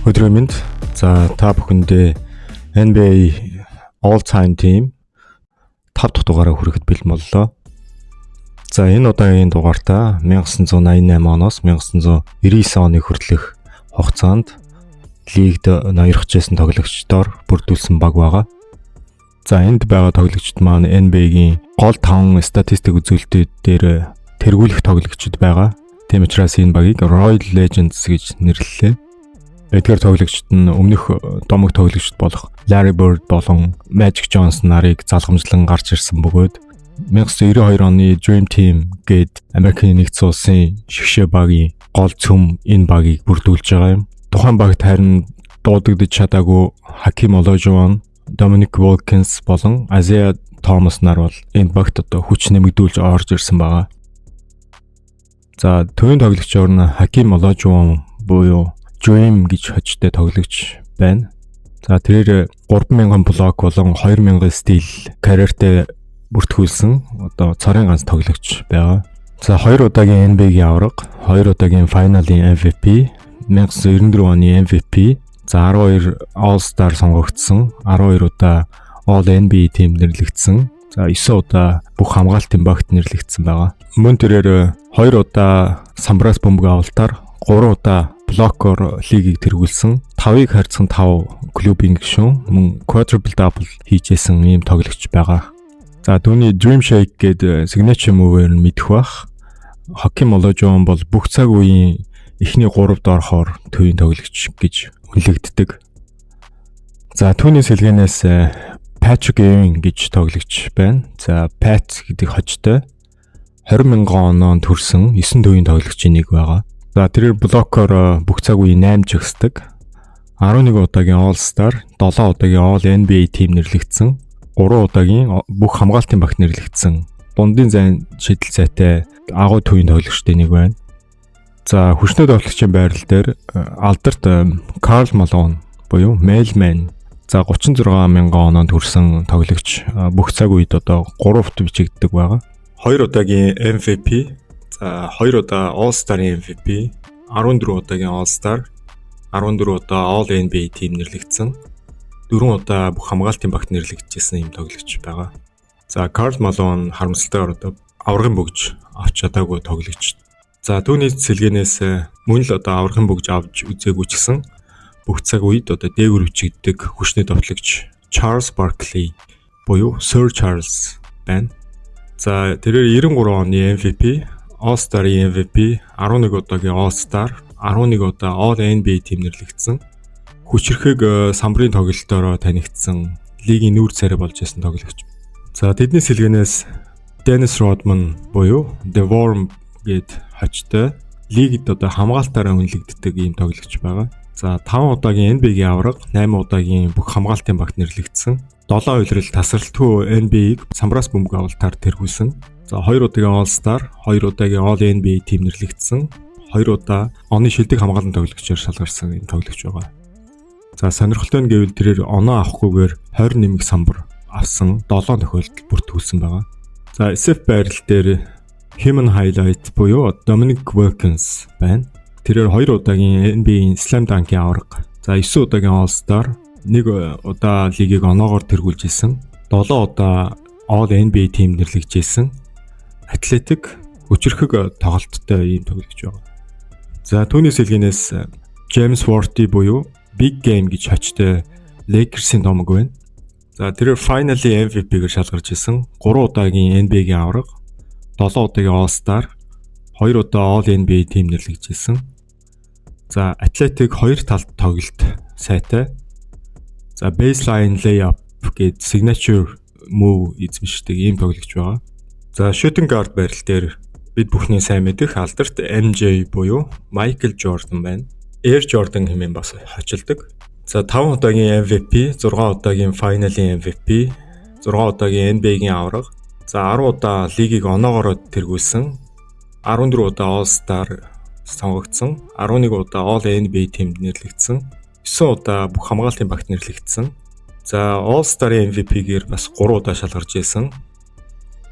Өдрийн мэнд. За, та бүхэндээ NBA All Time Team 5 дахь дугаараа хүрэхэд бэлэн боллоо. За, энэ удаагийн дугаартаа 1988 оноос 1999 оны хүртэлх хугацаанд лигд ноёрхож байсан тоглогчдоор бүрдүүлсэн баг байгаа. За, энд байгаа тоглогчид маань NBA-гийн гол 5 статистик үзүүлэлтүүд дээр тэргүүлэх тоглогчид байгаа. Тийм учраас энэ багийг Royal Legends гэж нэрлэлээ. Эдгээр тоглогчид нь өмнөх домог тоглогчид болох Larry Bird болон Magic Johnson нарыг залгамжлан гарч ирсэн бөгөөд 1992 оны Dream Team гээд Америкийн нэгдсэн улсын шигшээ багийн гол цөм энэ багийг бүрдүүлж байгаа юм. Тухайн багт харин дуудагдаж чадаагүй Hakeem Olajuwon, Dominique Wilkins болон Isaiah Thomas нар бол энэ багт одоо хүч нэмэгдүүлж орж ирсэн байгаа. За, төвийн тоглогчоор нь Hakeem Olajuwon буюу Dream гэж хочтой тоглогч байна. За, тэрээр 3000 блок болон 2000 steal карьертэй бүртгүүлсэн одоо цорын ганц тоглогч байгаа. За, хоёр удаагийн NBA-гийн аварга, хоёр удаагийн Final-ын MVP, 1994 оны MVP, за, 12 All-Star сонгогдсон, 12 удаа All NBA team нэрлэгдсэн. За, 9 удаа бүх хамгаалтын багт нэрлэгдсэн байгаа. Мөн тэрээр 2 удаа самбраас бөмбөг авалтаар, 3 удаа блокоор лигийг тэргүүлсэн. 5-ыг харьцан 5 клубын гишүүн, мөн quadruple double хийжсэн ийм тоглогч байгаа. За, түүний Dream Shake гэдэг signature move-ээр нь мэдэх бах. Hakeem Olajuwon бол бүх цаг үеийн эхний 3-д орохоор төвийн тоглогч гэж үнэлэгддэг. За, түүний сэлгэнээс Patrick Ewing гэж тоглогч байна. За, Pat гэдэг хочтой 20 мянган оноонд хүрсэн 9 төвийн тоглогчийн нэг байгаа. За, тэрээр блокоор бүх цаг үеийн 8 жагсдаг. 11 удаагийн All Star, 7 удаагийн All NBA team нэрлэгдсэн. 3 удаагийн бүх хамгаалтын багт нэрлэгдсэн. Дундын зайн шидэл сайтай агуу төвийн тоглогчдын нэг байна. За, хүчний тоглогчийн байрал дээр алдарт Карл Малон буюу Mailman, за, 36 мянган оноонд хүрсэн тоглогч бүх цаг үед одоо 3-т бичигддэг байгаа. Хоёр удаагийн MVP, за, хоёр удаа All Star-ын MVP, 14 удаагийн All Star, 14 удаа All NBA team нэрлэгдсэн. 4 удаа бүх хамгаалтын багт нэрлэгдэжсэн юм тоглогч байгаа. За, Карл Малон харамсалтайгаар одоо аваргын бөгж авч чадаагүй тоглогч. За, түүний сэлгэнээс мөн л одоо аваргын бөгж авч үзээгүй ч гэсэн бүх цаг үед одоо дээгүр бичигддэг хүчний довтлогч Чарльз Баркли буюу Sir Charles байна. За, тэрээр 93 оны MVP, All Star-ын MVP, 11 удаагийн All Star, 11 удаа All NBA team нэрлэгдсэн. Хүчирхэг самбарын тоглолтоороо танигдсан, лигийн нүүр царай болж байсан тоглогч. За, тэдний сэлгэнээс Dennis Rodman буюу The Worm гээд хочтой лигд одоо хамгаалтаараа үнэлэгддэг ийм тоглогч байгаа. За, 5 удаагийн NBA-гийн аварга, 8 удаагийн бүх хамгаалтын багт нэрлэгдсэн. 7 улирал тасралтгүй NBA-г самбраас бөмбөг авалтаар тэргүүлсэн. За, 2 удаагийн All Star, 2 удаагийн All NBA team нэрлэгдсэн. 2 удаа оны шилдэг хамгаалан тоглогчоор шалгарсан ийм тоглогч байгаа. За, сонирхолтой нь гэвэл тэрээр оноо авахгүйгээр 20 нэмэх самбар авсан 7 тохиолдол бүртгүүлсэн байгаа. За, SF байрал дээр Human Highlight буюу Dominique Wilkins байна. Тэрээр 2 удаагийн NBA-ийн Slam Dunk-ийн аварга. За, 9 удаагийн All Star, нэг удаа лигийг оноогоор тэргүүлж исэн. 7 удаа All NBA team нэрлэгдэж исэн. Атлетик, хүчирхэг тоглолттой ийм тоглогч байгаа. За, түүний сэлгэнээс James Worthy буюу Big Game гэж хочтой Lakers-ийн домог байна. За, тэрээр Final-ийн MVP-гээр шалгарч исэн. 3 удаагийн NBA-гийн аварга, 7 удаагийн All Star, 2 удаа All NBA team нэрлэгдэж исэн. За, Athletic, хоёр талд тоглолт сайтай. За, baseline layup гээд signature move эзэмшдэг ийм тоглогч байгаа. За, shooting guard байрал дээр бид бүхний сайн мэдэх алдарт MJ буюу Michael Jordan байна. Air Jordan хэмээн бас хочилдог. За, 5 удаагийн MVP, 6 удаагийн Final-ын MVP, 6 удаагийн NBA-гийн аварга. За, 10 удаа лигийг оноогоор тэргүүлсэн. 14 удаа All Star сонгогдсон. 11 удаа All NBA team-д нэрлэгдсэн. 9 удаа бүх хамгаалтын багт нэрлэгдсэн. За, All Star-ын MVP-гээр бас 3 удаа шалгарч исэн.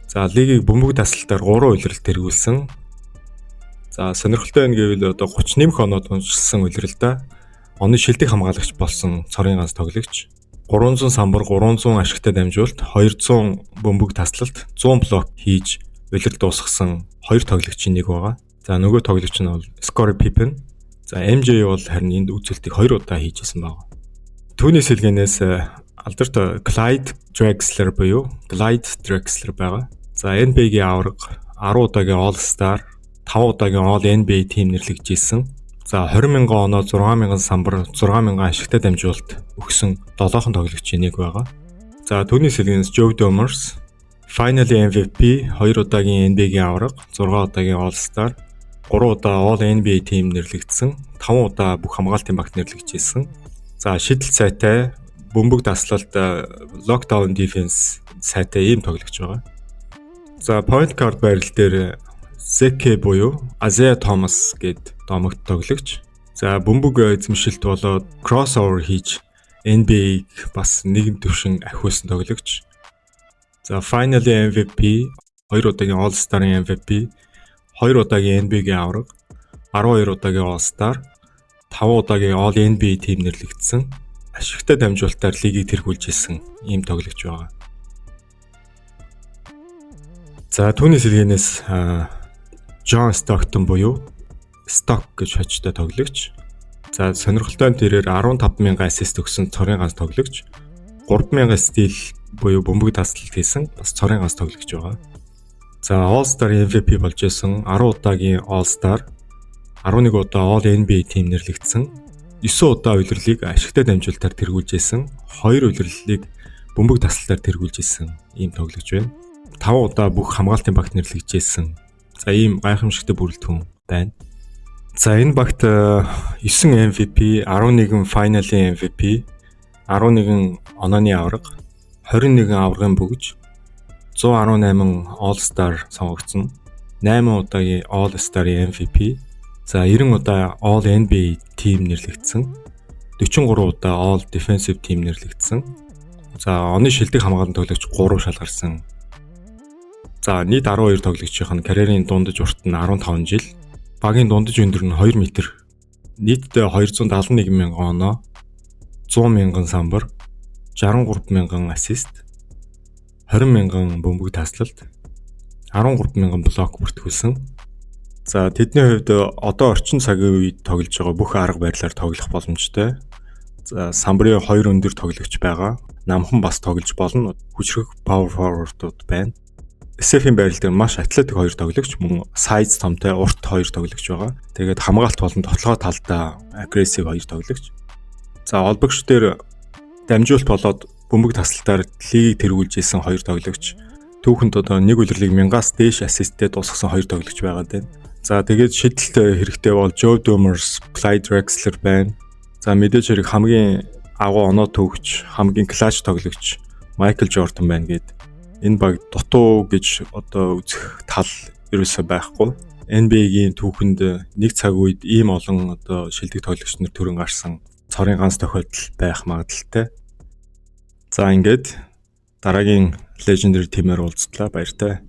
За, лигийг бөмбөг дасалтаар 3 улирал тэргүүлсэн. За, сонирхолтой нь гэвэл одоо 30 нэмэх оноод уншилсан улиралдаа Оны шилдэг хамгаалагч болсон цорын ганц тоглогч. 300 самбар, 300 ашигтай дамжуулалт, 200 бөмбөг таслалт, 100 блок хийж улирал дуусгасан хоёр тоглогчийн нэг байгаа. За, нөгөө тоглогч нь бол Scottie Pippen. За, MJ бол харин энд үзүүлэлтийг хоёр удаа хийж исэн байна. Түүний сэлгэнээс алдарт Clyde Drexler буюу Glide Drexler байгаа. За, NBA-гийн аварга, 10 удаагийн All Star, 5 удаагийн All NBA team нэрлэгдэж исэн. За, 20 мянган оноо, 6 мянган самбар, 6 мянган ашигтай дамжуулалт өгсөн 7хон тоглогчийн нэг байгаа. За, түүний сэлгэнээс Joe Dumars, Final MVP, 2 удаагийн NBA-гийн аварга, 6 удаагийн All Star, 3 удаа All NBA team нэрлэгдсэн, 5 удаа бүх хамгаалтын багт нэрлэгдэж. За, шидэлт сайтай, бөмбөг таслалт, lockdown defense сайтай ийм тоглогч байгаа. За, point guard байрал дээр Zeke буюу Isaiah Thomas гээд домогт тоглогч. За, бөмбөг эзэмшилт болоод crossover хийж NBA-г бас нэгэн төвшин ахиулсан тоглогч. За, Final MVP, хоёр удаагийн All Star-ын MVP, хоёр удаагийн NBA-гийн аварга, 12 удаагийн All Star, 5 удаагийн All NBA team нэрлэгдсэн. Ашигтай дамжуулалтаар лигийг тэргүүлж исэн ийм тоглогч байгаа. За, түүний сэлгэнээс Джон Стоктон буюу Stock гэж хочтой тоглогч. За, сонирхолтой нь тэрээр 15 мянган assist өгсөн цорын ганц тоглогч. 3000 steal буюу бөмбөг таслалт хийсэн бас цорын ганц тоглогч байгаа. За, All Star MVP болж исэн, 10 удаагийн All Star, 11 удаа All NBA team нэрлэгдсэн. 9 удаа улирлыг ашигтай дамжуулалтаар тэргүүлж исэн. 2 улирлыг бөмбөг таслалтаар тэргүүлж исэн ийм тоглогч байна. 5 удаа бүх хамгаалтын багт нэрлэгдэж исэн. За, ийм гайхамшигтай бүрэлдэхүүн байна. За, энэ багт 9 MVP, 11 Final-ын MVP, 11 онооны аварга, 21 аваргын бөгж, 118 All Star сонгогдсон. 8 удаагийн All Star-ын MVP, за, 90 удаа All NBA team нэрлэгдсэн. 43 удаа All Defensive Team нэрлэгдсэн. За, оны шилдэг хамгаалан тоглогч 3 шалгарсан. За, нийт 12 тоглогчийн нь карьерийн дундаж урт нь 15 жил. Багийн дундаж өндөр нь 2 м. Нийтдээ 271 мянган оноо, 100 мянган самбар, 63 мянган assist, 20 мянган бөмбөг таслалт, 13 мянган блок бүртгүүлсэн. За, тэдний хувьд одоо орчин цагийн үед тоглож байгаа бүх арга барилаар тоглох боломжтой. За, самбарын хоёр өндөр тоглогч байгаа. Намхан бас тоглож болно. Хүчрэх power forward-ууд байна. SF-ийн байрал дээр маш athletic хоёр тоглогч, мөн size томтой урт хоёр тоглогч байгаа. Тэгээд хамгаалт болон тоглогоо талдаа aggressive хоёр тоглогч. За, олбогч дээр дамжуулалт болоод бөмбөг таслалтаар лигийг тэргүүлж исэн хоёр тоглогч. Түүхэнд одоо нэг улирлыг 1000-аас дээш assist тэй дуусгасан хоёр тоглогч байгаа даа. За, тэгээд шидэлт хэрэгтэй бол Joe Dumars, Clyde Drexler байна. За, мэдээж хэрэг хамгийн агуу оноо төвөгч, хамгийн clutch тоглогч Майкл Жордан байна гээд энэ баг дутуу гэж одоо үзэх тал ерөөсөө байхгүй. NBA-гийн түүхэнд нэг цаг үед ийм олон одоо шилдэг тоглогч нар төрөн гарсан цорын ганц тохиолдол байх магадлалтай. За, ингээд дараагийн Legendary team-ээр уулзтлаа, баяртай.